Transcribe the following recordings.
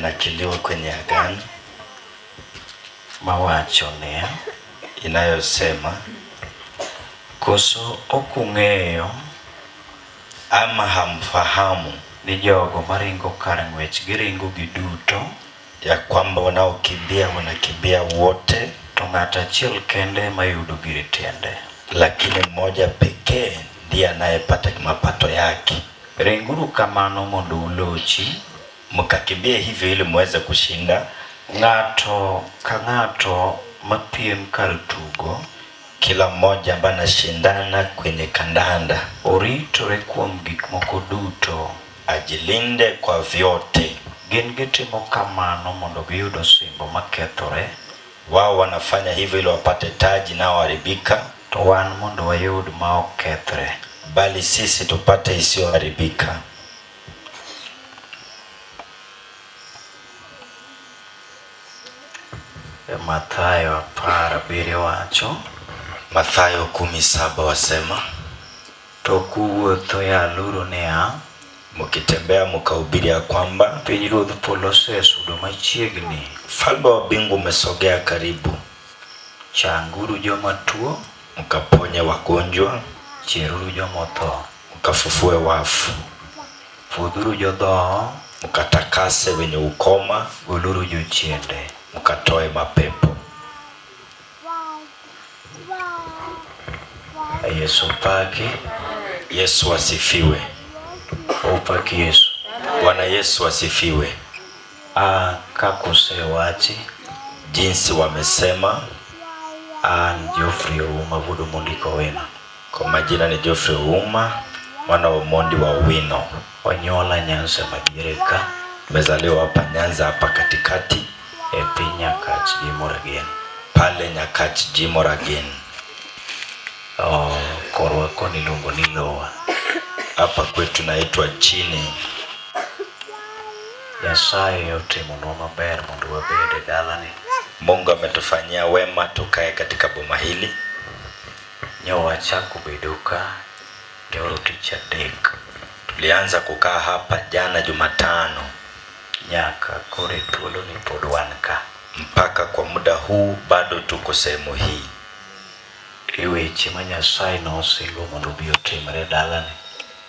Nakiliwa kwenye Agano mawacho niya, inayosema Koso ok ung'eyo ama hamfahamu ni jogo maringo kar ng'wech giringo giduto, ya kwamba wanaokimbia wanakimbia wote, to ng'at achiel kende ema yudo gir tiende? Lakini mmoja pekee ndiye anayepata mapato yake. Ringuru kamano mondo ulochi. Mkakimbie hivyo ili muweze kushinda. Ng'ato ka ng'ato mapiem kar tugo, Kila mmoja ambaye anashindana kwenye kandanda oritore kuom gik moko duto. Ajilinde kwa vyote. Gin gitimo kamano mondo giyud osimbo makethore, Wao wanafanya hivyo ili wapate taji inayoharibika, to wan mondo wayud ma ok kethre. Bali sisi tupate isiyoharibika. Mathayo 17 wacho, Mathayo 17 wasema, to kuwuotho yaluru niya, mkitembea mkahubiri ya kwamba pinyruodh polo osesudo machiegni. Ufalme wa mbingu umesogea karibu. Changuru joma tuo, mkaponye wagonjwa, chieruru joma otho, mkafufue wafu, pwodhuru jodhoho, mkatakase wenye ukoma, goluru jochiende. Mkatoe mapepo. Yesu paki. Yesu asifiwe. Opaki Yesu. Bwana Yesu asifiwe. Kaka osewachi, jinsi wamesema, an Geoffrey Ouma wuod Omondi Kowino. Kwa majina ni Geoffrey Ouma, mwana wa Omondi wa Owino. Onyuola Nyanza madiere ka. Nimezaliwa hapa Nyanza hapa katikati, e piny Nyakach Jimo Ragen. Pale Nyakach Jimo Ragen. Oh, korwa koni iluongo ni Lowa. Hapa kwetu naitwa Chini. Nyasaye otimonwa maber mondo wabed e dalani. Mungu ametufanyia wema tukae katika boma hili. Nyo wachako bedo ka nyoro tich adek. Tulianza kukaa hapa jana Jumatano. Nyaka koro e thuolo ni pod wan ka. Mpaka kwa muda huu bado tuko sehemu hii. E weche ma Nyasaye nosingo mondo obi otimre dalani.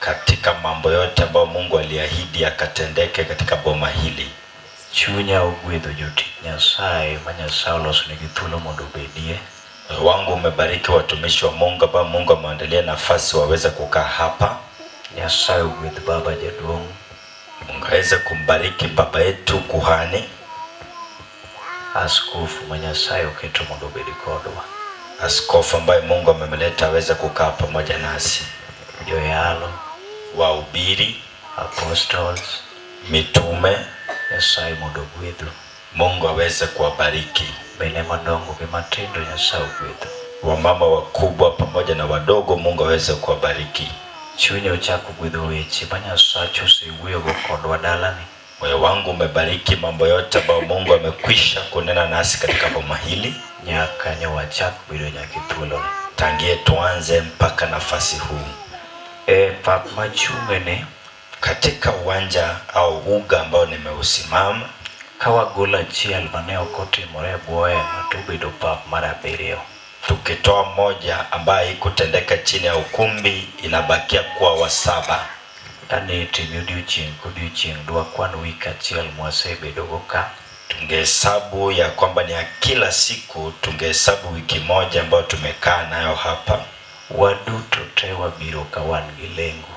Katika mambo yote ambayo Mungu aliahidi akatendeke katika boma hili. Chunya ogwedho jotich Nyasaye ma Nyasaye olosonegi thuolo mondo obedie. Moyo wangu umebariki watumishi wa Mungu ambao Mungu ameandalia nafasi waweze kukaa hapa. Nyasaye ogwedh baba jaduong'. Mungu aweze kumbariki baba yetu kuhani. Askofu ma Nyasaye oketo mondo obed kodwa. Askofu ambaye Mungu amemleta aweze kukaa pamoja nasi. Joyalo, wahubiri, apostles, mitume, Nyasaye mondo ogwedhu. Mungu aweze kuwabariki. Mine madongo gi matindo Nyasaye ogwedhu. Wamama wakubwa pamoja na wadogo Mungu aweze kuwabariki. Chunya ochako gwedho weche ma Nyasaye osewuoyogo kodwa dalani. Moyo wangu umebariki mambo yote ambayo Mungu amekwisha kunena nasi katika boma hili. Nyaka nyo wachak bedo nyaka e thuoloni. Tangie tuanze mpaka nafasi huu. E pap machung'e ni, katika uwanja au uga ambao nimeusimama, ka wagolo achiel mane ok otimore e bwo hema to obedo pap mar abiriyo. Tukitoa moja ambayo haikutendeka chini ya ukumbi inabakia kuwa wa saba. Kane itime odiochieng' kodiochieng' dwakwan wik achiel mwasebedogo ka. Tungehesabu ya kwamba ni ya kila siku, tungehesabu wiki moja ambayo tumekaa nayo hapa. Waduto te wabiro ka wan gi lengo.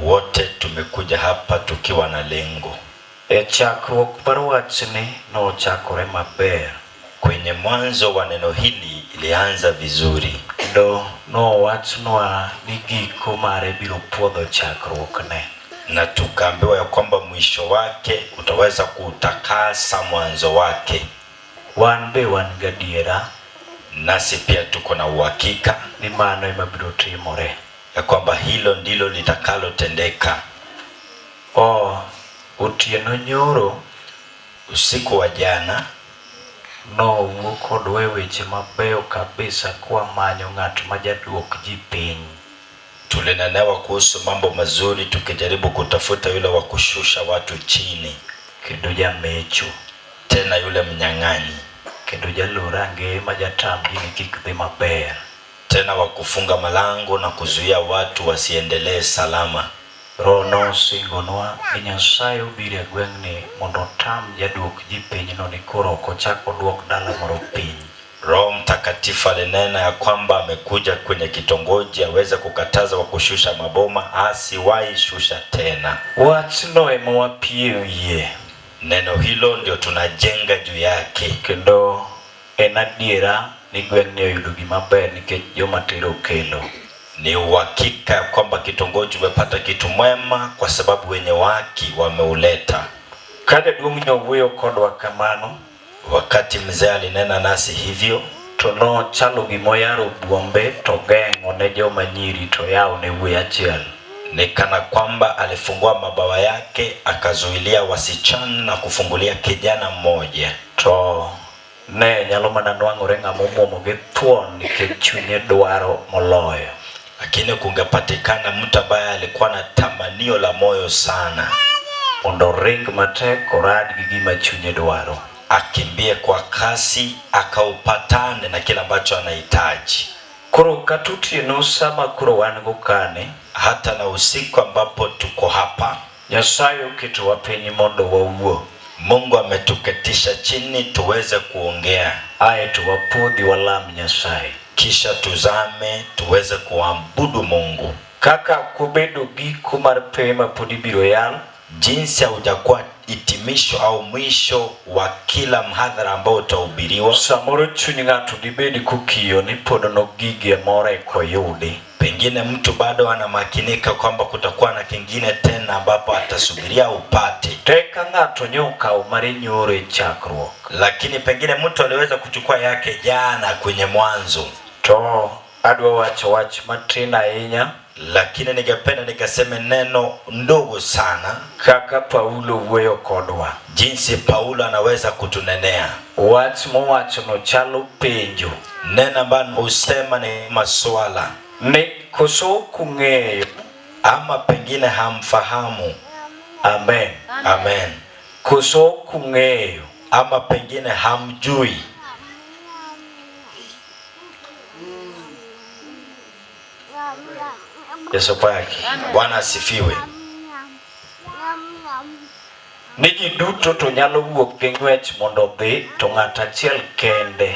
Wote tumekuja hapa tukiwa na lengo. E chakruok mar wachni nochakore maber. Kwenye mwanzo wa neno hili ilianza vizuri. Kendo nowachnwa ni giko mare biro puodho chakruokne. Na tukaambiwa ya kwamba mwisho wake utaweza kuutakasa mwanzo wake. Wan be wan gadiera. Nasi pia tuko na uhakika ni mano ema biro timore, ya kwamba hilo ndilo litakalotendeka. Oh, otieno nyoro, usiku wa jana, nowuo kodwa e weche mabeyo kabisa kwamanyo ng'at ma jaduok ji piny. Tulinenewa kuhusu mambo mazuri tukijaribu kutafuta yule wa kushusha watu chini. Kendo jamecho. Tena yule mnyang'anyi. Kendo jalor rangeye ma jatam ji ni kik dhi maber. Tena wa kufunga malango na kuzuia watu wasiendelee salama. Roho nosingonwa ni Nyasaye obiro e gweng'ni mondo otam jaduok ji pinyno ni koro ok ochak oduok dala moro piny. Roho Mtakatifu alinena ya kwamba amekuja kwenye kitongoji aweze kukataza wa kushusha maboma asiwahi shusha tena. Wachno ema wapie wiye. Neno hilo ndio tunajenga juu yake. Kendo en adiera ni gweng'ni oyudo gima ber nikech joma tero okelo. Ni uhakika ya kwamba kitongoji umepata kitu mwema kwa sababu wenye waki wameuleta. Ka jaduong' nyowuoyo kodwa kamano, Wakati mzee alinena nasi hivyo, to nochalo gimoyaro buombe to geng'o ne joma nyiri to yawo ne wuoyi achiel. Ni kana kwamba alifungua mabawa yake akazuilia wasichana na kufungulia kijana mmoja. To ne nyalo mana nwang'ore ng'ama omuomo gi thuon nikech chunye dwaro moloyo. Lakini kungepatikana mtu ambaye alikuwa na tamanio la moyo sana, mondo oring matek orad gi gima chunye dwaro, akimbie kwa kasi akaupatane na kile ambacho anahitaji. Koro kata otieno sama koro wan go kane, hata na usiku ambapo tuko hapa, Nyasaye oketowa piny mondo wawuo. Mungu ametuketisha chini tuweze kuongea, ae to wapodhi walam Nyasaye, kisha tuzame tuweze kuabudu Mungu. Kaka kobedo giko mar pe ma pod ibiro yal, jinsi haujakuwa hitimisho au mwisho wa kila mhadhara ambao utahubiriwa, samoro chuny ng'ato dibed kokiyo ni pod nogige moro ekoyudi. Pengine mtu bado anamakinika kwamba kutakuwa na kingine tena ambapo atasubiria upate. Teka ng'ato nyokawo mare nyoro e chakruok, lakini pengine mtu aliweza kuchukua yake jana kwenye mwanzo. To adwa wacho wach matin ahinya, lakini ningependa nikaseme neno ndogo sana, kaka Paulo wuoyo kodwa, jinsi Paulo anaweza kutunenea. Wach mowachono chalo penjo, neno ambalo husema ni maswala, ni koso kung'eyo ama pengine hamfahamu. Amen. Amen. Koso kung'eyo ama pengine hamjui. Yesu paki. Bwana asifiwe. Ni ji duto to nyalo wuok gi ng'wech mondo odhi, to ng'at achiel kende,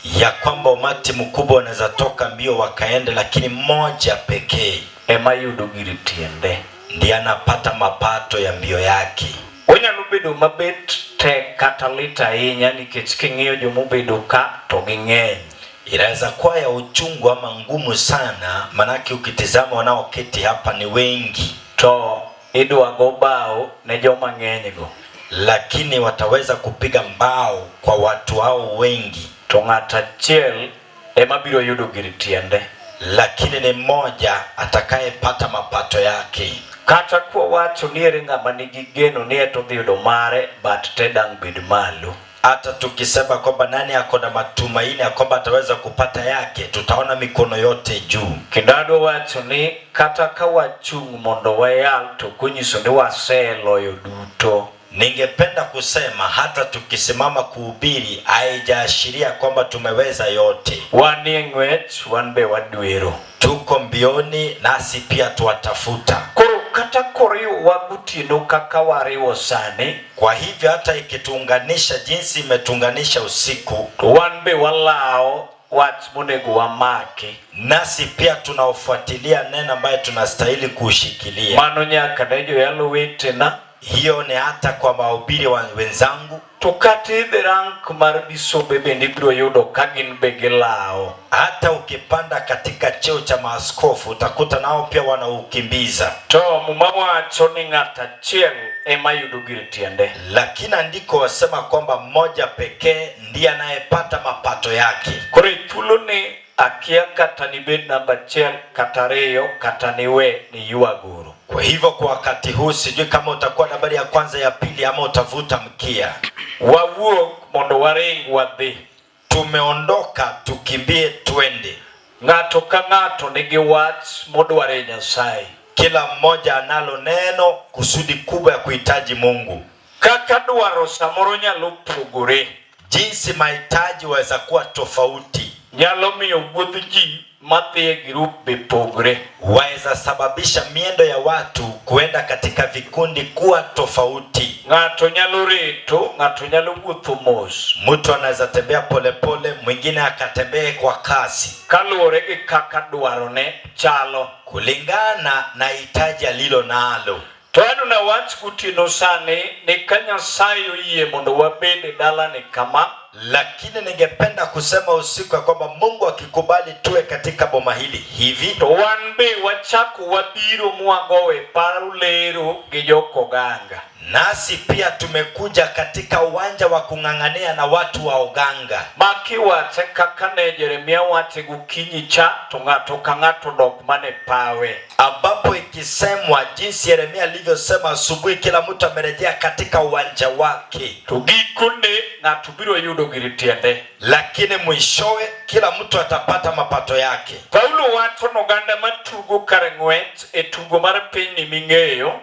ya kwamba umati mkubwa unaweza toka mbio wakaenda, lakini mmoja pekee ema yudo gir tiende, ndiye anapata mapato ya mbio yake. Onyalo bedo mabet tek kata lit ahinya nikech king'iyo jomobedo ka to ging'eny. Inaweza kuwa ya uchungu ama ngumu sana, manake ukitizama wanaoketi hapa ni wengi, to idwa go bao ne joma ng'eny go, lakini wataweza kupiga mbao kwa watu hao wengi, to ng'at achiel ema biro yudo gir tiende, lakini ni mmoja atakayepata mapato yake. Kata kwawacho ni ere ng'ama nigi geno ni eto dhi yudo mare, but te dang' bed malo. Hata tukisema kwamba nani ako na matumaini ya kwamba ataweza kupata yake, tutaona mikono yote juu. Kendo adwa wacho ni kata ka wachung' mondo wayal to ok onyiso ni waseloyo duto. Ningependa kusema hata tukisimama kuhubiri haijaashiria kwamba tumeweza yote. Wanie ng'wech, wan be wadwero. Tuko mbioni nasi pia tuwatafuta. Koro kata koriwowa gotieno kaka wariwo sani, kwa hivyo hata ikituunganisha jinsi imetuunganisha usiku, to wan be walawo wach monego wamaki, nasi pia tunaofuatilia neno ambayo tunastahili kuushikilia. Mano nyaka ne joyalo wetena. Hiyo ni hata kwa mahubiri wa wenzangu. To kata idhi rank mar bisobe bende ibiro yudo ka gin be gilawo. Hata ukipanda katika cheo cha maaskofu utakuta nao pia wanaukimbiza. To Muma wacho ni ng'at achiel ema yudo gir tiende, lakini andiko wasema kwamba mmoja pekee ndiye anayepata mapato yake. Koro e thuoloni akia kata nibed namba achiel kata ariyo kata niwe ni ywaguru. Kwa hivyo kwa wakati huu sijui kama utakuwa nambari ya kwanza, ya pili ama utavuta mkia. Wawuok mondo waring wadhi. Tumeondoka tukimbie twende. Ng'ato ka ng'ato nigi wach modwaro e Nyasaye. Kila mmoja analo neno, kusudi kubwa ya kuhitaji Mungu. Kaka dwaro samoro nyalo pogore. Jinsi mahitaji waweza kuwa tofauti. Nyalo miyo wuodh ji madhi e grup be pogre. Waweza sababisha miendo ya watu kuenda katika vikundi kuwa tofauti. Ng'ato nyalo reto, ng'ato nyalo wuotho mos. Mtu anaweza tembea polepole, mwingine akatembee kwa kasi. Kaluwore gi kaka dwarone chalo. Kulingana na hitaji alilo nalo. To adwa wach gotieno sani ni ka Nyasaye oyie mondo wabed e dalani kama, Lakini ningependa kusema usiku ya kwamba Mungu akikubali tuwe katika boma hili hivi, to wan be wachako wabiro mwagowe paru lero gi jokoganga. Nasi pia tumekuja katika uwanja wa kung'ang'ania na watu wa Oganga. Ma kiwache kaka ne Jeremia wache gokinyi cha to ng'ato ka ng'ato dok mane pawe. Ambapo ikisemwa jinsi Yeremia alivyosema asubuhi, kila mtu amerejea katika uwanja wake, To gikone ng'ato biro yudo gir tiende. Lakini mwishowe kila mtu atapata mapato yake. Paulo wacho ni oganda matugo kar ng'wech e tugo mar pinyni ming'eyo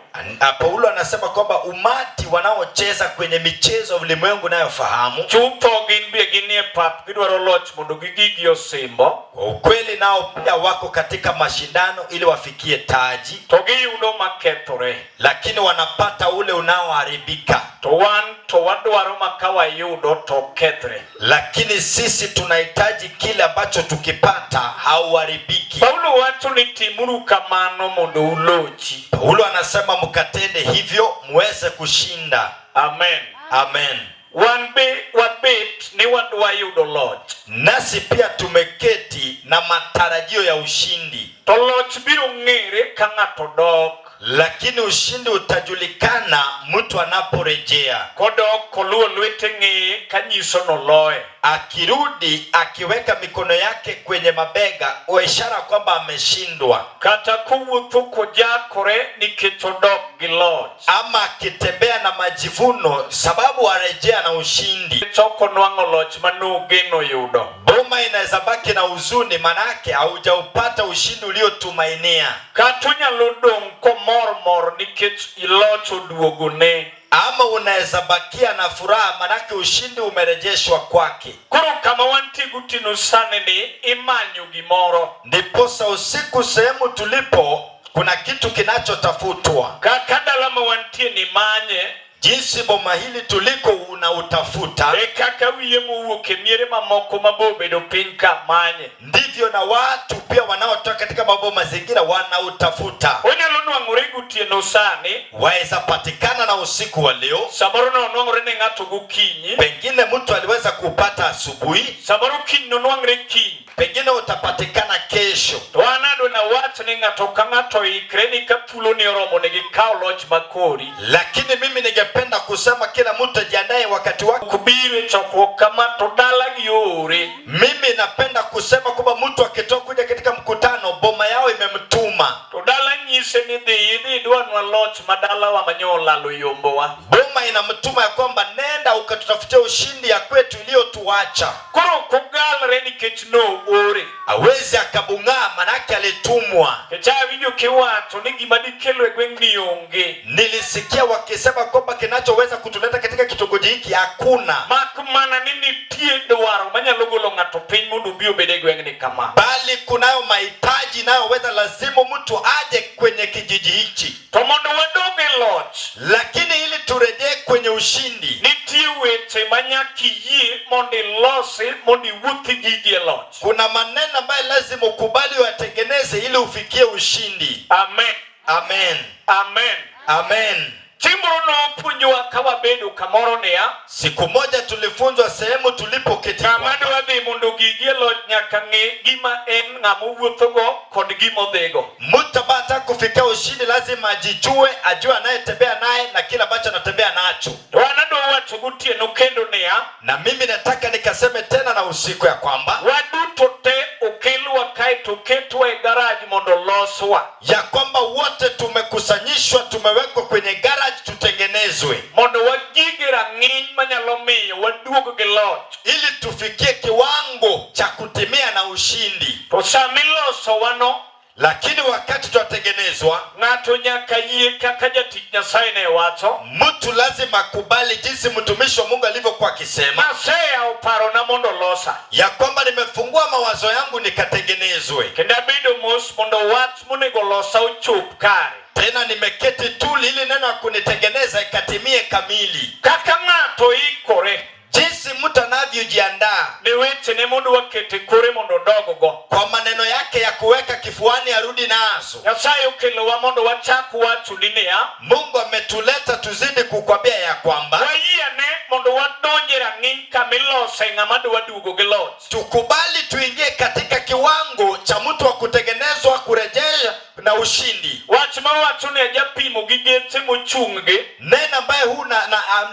Paulo anasema kwamba umati wanaocheza kwenye michezo ulimwengu unayofahamu, chutho gin be ginie pap gidwaro loch mondo gigigi osimbo kwa ukweli nao pia wako katika mashindano ili wafikie taji, to giyudo makethore lakini wanapata ule unaoharibika. To wan to wadwaro ma ka wayudo to ok kethre. Lakini sisi tunahitaji kile ambacho tukipata hauharibiki. Paulo wacho ni timuru kamano mondo ulochi. Paulo anasema mkatende hivyo muweze kushinda. Amen. Amen. Wan be wabet ni wadwa yudo loch. Nasi pia tumeketi na matarajio ya ushindi, To loch biro ng'ere ka ng'ato dok. Lakini ushindi utajulikana mtu anaporejea. Kodok koluwo lwete ng'eye kanyiso noloye. Akirudi akiweka mikono yake kwenye mabega, kwa ishara kwamba ameshindwa, Kata kowuotho kojakore nikech odok gi loch. Ama akitembea na majivuno sababu arejea na ushindi. Nikech ok onwang'o loch manogeno yudo. Boma inaweza baki na huzuni, manake haujaupata ushindi uliotumainia. Kata onyalo dong' komor mor nikech loch oduogone. Ama unaweza bakia na furaha, manake ushindi umerejeshwa kwake. Koro kama wantie gotieno sani ni imanyo gimoro. Ndiposa usiku sehemu tulipo kuna kitu kinachotafutwa. Kaka dala ma wantie ni manye Jinsi boma hili tuliko unautafuta, e kaka wiye mowuok e miere mamoko mabo bedo piny ka manye. Ndivyo na watu pia wanaotoka katika mambo mazingira wanautafuta. Onyalo nwang'ore gotieno sani, Waweza patikana na usiku wa leo, samoro nonwang'ore ne ng'ato gokinyi, pengine mtu aliweza kupata asubuhi, samoro kiny nonwang're kiny. Pengine utapatikana kesho. To an adwa nawach ni ng'ato ka ng'ato oikre ni ka thuolo ni oromo ne gikaw loch makori. Lakini mimi ningependa kusema kila mtu ajiandae wakati wake. Ok biro e chokruok kama to dalagi oore. Mimi napenda kusema kwamba mtu akitoka kuja katika mkutano, boma yao imemtuma. To dala nyise ni dhi idhi idwanwa loch ma dalawa manyo olalo yombowa. Boma inamtuma ya kwamba nenda ukatutafutia ushindi ya kwetu iliyotuacha. Koro ok ogalre nikech noore. Hawezi akabung'aa, manake alitumwa. Nikech awinjo kiwacho ni gima dikelo e gweng'ni onge. Nilisikia wakisema kwamba kinachoweza kutuleta katika kitongoji hiki hakuna, Mak mana ni nitie dwaro manyalo golo ng'ato piny mondo obi obed e gweng'ni kama. Bali kunayo mahitaji inayoweza lazimu mtu aje kwenye kijiji hichi. To mondo wadog e loch, Lakini ili turejee kwenye ushindi, nitie weche ma nyaka iyie mondo ilosi mondo iwuothi gi ji e loch. Kuna maneno ambayo lazima ukubali uyatengeneze ili ufikie ushindi. Amen. Amen. Amen. Amen. Chieng' moro nopuonjowa ka wabedo kamoro niya, Siku moja tulifunzwa sehemu tulipoketi ng'ama kwamba dwa dhi mondo gigi e loch nyaka ng'e gima en ng'ama owuothogo kod gima odhigo. Mtu ambaye anataka kufikia ushindi lazima ajijue, ajue anayetembea naye na kile ambacho anatembea nacho. To an adwa wacho gotieno kendo niya, Na mimi nataka nikaseme tena na usiku ya kwamba waduto te okelwa kae to oketwa e garaj mondo loswa. Ya kwamba wote tumekusanyishwa, tumewekwa kwenye garage tutengenezwe, Mondo wagige rang'iny manyalo miyo waduog gi loch. Ili tufikie kiwango cha kutimia na ushindi. To sama ilosowano, Lakini wakati twatengenezwa, ng'ato nyaka yie kaka jatich Nyasaye ne wacho. Mtu lazima akubali jinsi mtumishi wa Mungu alivyokuwa akisema Naseyawo parona mondo olosa. Ya kwamba nimefungua mawazo yangu nikatengenezwe. Kendo abedo mos mondo wach monego olosa ochop kare. Tena nimeketi tuli ili neno ya kunitengeneza ikatimie kamili. Kaka ng'ato ikore Jinsi mtu anavyojiandaa ne wechene mondo wakete kore mondo odoggo. Kwa maneno yake ya kuweka kifuani arudi nazo. Nyasaye okelowa mondo wachak wachoni niya, Mungu ametuleta tuzidi kukwambia ya kwamba wayiene mondo wadonj e rang'iny kama ilose ng'ama dwa duogo gi loch. Tukubali tuingie katika kiwango cha mtu wa kutengenezwa kurejea na ushindi. Wach mawacho ni ajapimo gi geche mochung' gi Neno ambaye huu na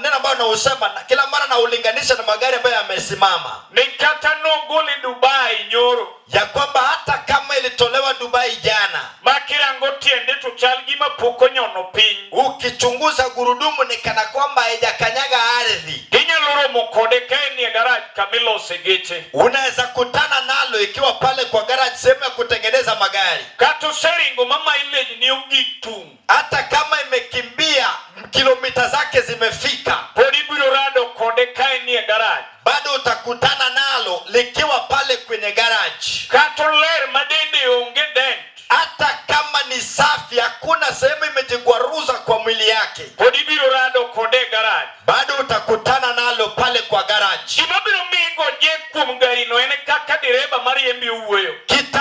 neno ambayo nausema kila mara naulinganisha na magari ambayo yamesimama, ni kata nogole Dubai nyoro ya kwamba hata kama ilitolewa Dubai jana, ma kirango tiende to chal gima pok onyono piny. Ukichunguza gurudumu ni kana kwamba haijakanyaga ardhi, Inyalo romo kode ka en e garaj kamilose geche. Unaweza kutana nalo ikiwa pale kwa garage, sehemu ya kutengeneza magari. Kata oseringo ma mileage ni ogik tung'. Hata kama imekimbia kilomita zake zimefika, Pod ibiro rado kode ka en e garaj. Bado utakutana nalo likiwa pale kwenye garage. Kata oler ma dende onge dent. Hata kama ni safi, hakuna sehemu imejigwaruza kwa mwili yake, Pod ibiro rado kode e garaj. Bado utakutana nalo pale kwa garage. Gima biro miyi go jack kuom garino en kaka dereba mariembe owuoyo.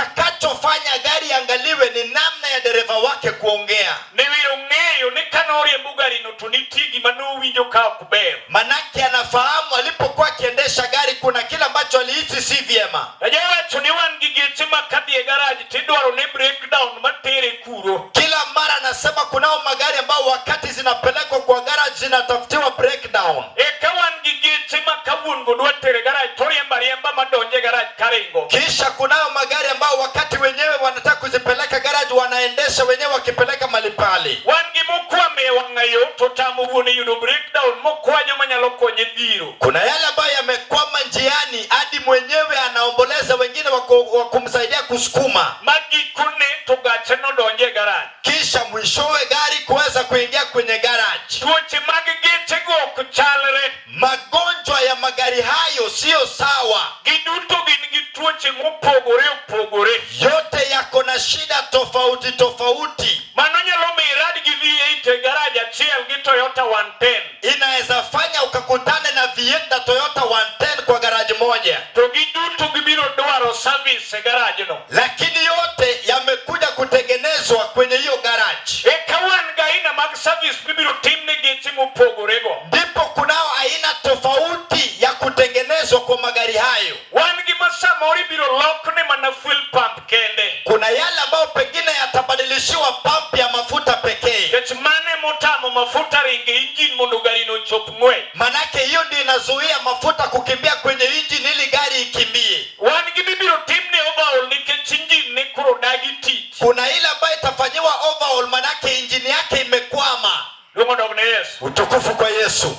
Kitakachofanya gari angaliwe ni namna ya dereva wake kuongea. Niwiro ng'eyo ni kanoriembo garino to nitie gima nowinjo ka ok ber. Manake anafahamu alipokuwa akiendesha gari kuna kile ambacho alihisi si vyema. Ajawacho ni wan gi geche ma kadhi e garaj tidwaro ne breakdown matere kuro. Kila mara anasema kunao magari ambao wakati zinapelekwa kwa garage zinatafutiwa breakdown. Eka wan gi geche ma ka wuon go dwa tere garaj toriembo ariemba madonj e garaj karingo. Kisha kunao magari ambao wakati wenyewe wanataka kuzipeleka garage wanaendesha wenyewe wakipeleka mali pale. Wan gi mokwame e wang'ayo to tamo wuon yudo breakdown mokwanyo manyalo konye dhiro. Kuna yale ambayo yamekwama njiani hadi mwenyewe anaomboleza wengine wa kumsaidia kusukuma. Ma gikone to gache nodonjo e garaj. Kisha mwishowe gari kuweza kuingia kwenye garage. Tuoche mag gechego ok chalre. Magonjwa ya magari hayo siyo sawa. Giduto gin gi tuoche mopogore opogore. Yote yako na shida tofauti tofauti. Mano nyalo miyo irad gi V8 e garaj achiel gi Toyota 110. Inaweza fanya ukakutane na V8 na Toyota 110 kwa garaji moja. To giduto gibiro dwaro service e garajno. Lakini yote yamekuja kutengenezwa kwenye hiyo garage. Eka wan gi aina mag service mibiro timne geche mopogore go. Ndipo kunao aina tofauti ya kutengenezwa kwa magari hayo. Wan gi ma samoro ibiro lokne mana fuel pump kende. Kuna yale ambayo pengine yatabadilishiwa pampu ya mafuta pekee. Nikech mano emotamo mafuta ringo e engine mondo garino ochop ng'wech. Manake hiyo ndio inazuia mafuta kukimbia kwenye engine ili gari ikimbie. Wan gi mibiro timne overhaul nikech engine ne koro dagi tich. Kuna ile ambayo itafanyiwa overhaul manake injini yake imekwama. Duong' odog ne Yesu. Utukufu kwa Yesu.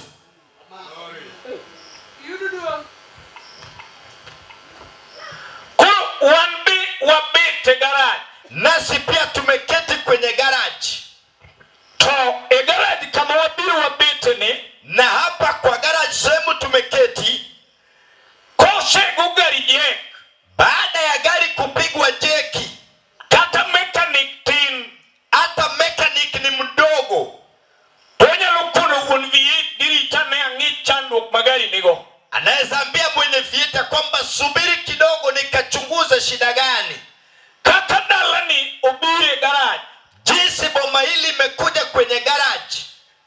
Yudo. Koro wan be wabet e garaj. Nasi pia tumeketi kwenye garage. To e garaj kama wabiro wabete ni Na hapa kwa garage sehemu tumeketi, kosego gari jack baada ya gari kupigwa jeki, kata mechanic tin hata mechanic ni mdogo, to onyalo kono wuon V8 ni rit ane ang'i chandruok ma gari nigo. Anaweza ambia mwenye V8 kwamba subiri kidogo nikachunguze shida gani. Kaka dalani obiro e garaj Jinsi boma hili imekuja kwenye garage,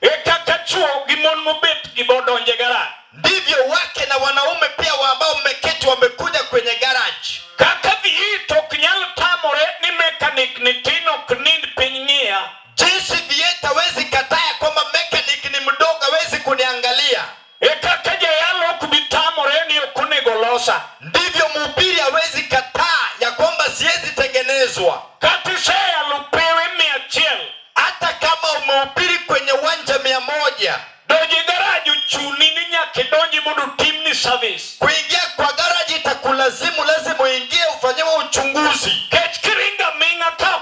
e kaka chuo gi mon mobet gi bodonjo e garaj. Ndivyo wake na wanaume pia wa ambao mmeketi wamekuja kwenye garage. Kaka V8 ok nyal tamore ni mechanic ni tin ok nind piny ng'iya. Jinsi V8 hawezi kataa ya kwamba mechanic ni mdogo, hawezi kuniangalia. E kaka jayalo ok bi tamore ni ok onego losa. Ndivyo mhubiri hawezi kataa ya kwamba siwezi tengenezwa. Kata iseyalo pewe 100 Hata kama umehubiri kwenye uwanja 100, donjo e garaj ochuni ni nyaka idonji mondo otimni service. Kuingia kwa garaji itakulazimu lazima uingie ufanyiwe uchunguzi. Kech kiringo aming'a ka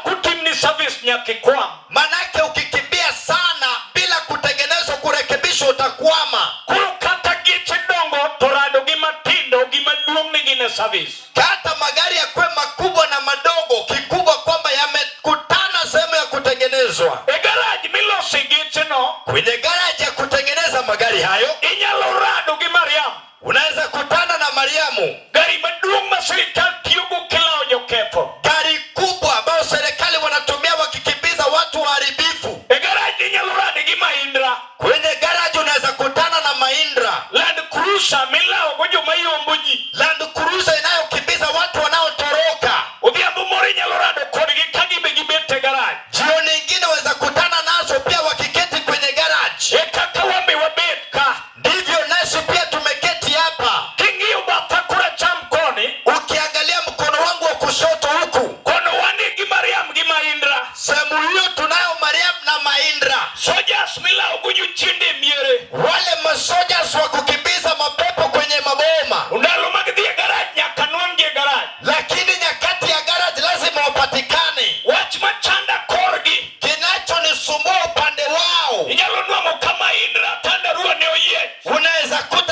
Cruiser milawogo joma yombo ji. Land Cruiser inayokimbiza watu wanaotoroka. Odhiambo moro inyalo rado kodgi ka gibe gibet e garaj. Jioni ingine waweza kutana nazo pia wakiketi kwenye garage. E kaka wambe wabet ka. Ndivyo nasi pia tumeketi hapa. King'iyo batha koracham koni, Ukiangalia mkono wangu wa kushoto huku, kono wanie gi Mariam gi Mahindra. sehemu hiyo tunayo Mariam na Mahindra, Soldiers milawogo jochiende e miere. wale masojas wa kukimbiza mapepo kwenye maboma, Ndalo mag dhi e garaj nyaka nwang' gi e garaj. lakini nyakati ya garage lazima wapatikane. Wach machanda korgi Kinachonisumbua upande wao, inyalo nwang'o ka Mahindra tandarua ne oyiech. unaweza kuta